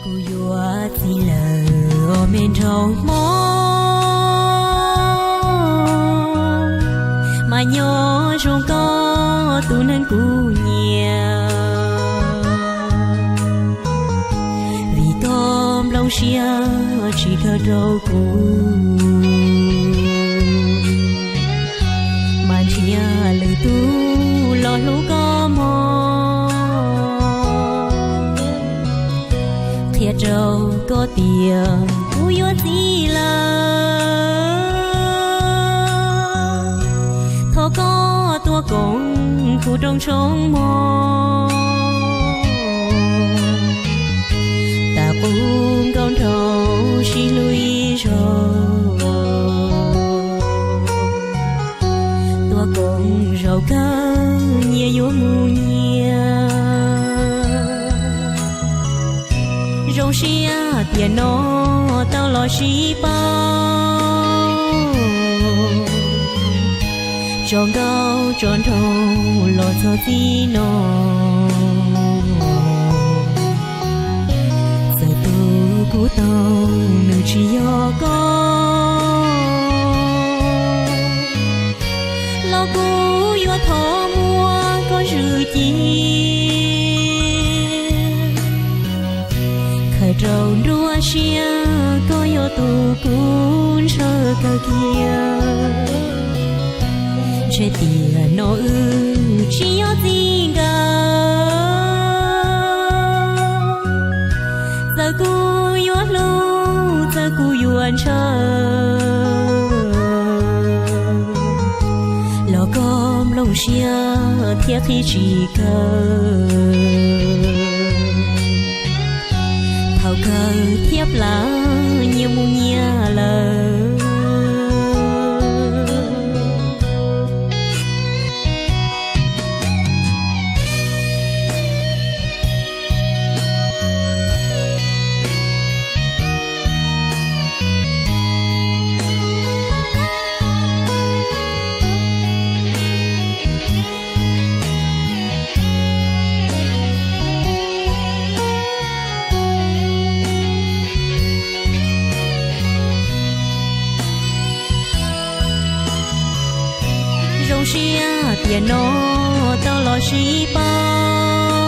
Kuv yuav txiv lawm os me nraug Hmoob, mas nyob zoo koj tus neeg kuv nyiam, vim koj nplooj siab tsis khaws rau kuv, mas nrhiav lwm tus los hlub koj mog. Qhia rau koj tias kuv yuav txiv lawm, thov koj tuaj koom kuv rooj tshoob mog. Tag qub nkauj nraug sib hlub ib zaug, tuaj koom zaum kawg nyias yuav mus nyias. Zoo siab tiam no tau los sib paub, tso nkauj tso nraug los txog txij no. Txawm tus kuv tau nws tsis yog koj, los kuv yuav thov muab koj zwm cia, khaws rau nruab siab koj yog tus kuv ntshaw kawg kiag. Ntshe tiam no wb tsis yog txij nkawm, txawm kuv yuav hlub txawm kuv yuav ntshaw, los koj nplooj siab thiab qhib tsis kawg. Thaum kawg thiab plaws nyias mus nyias lawm. Zoo siab tiam no tau los sib paub,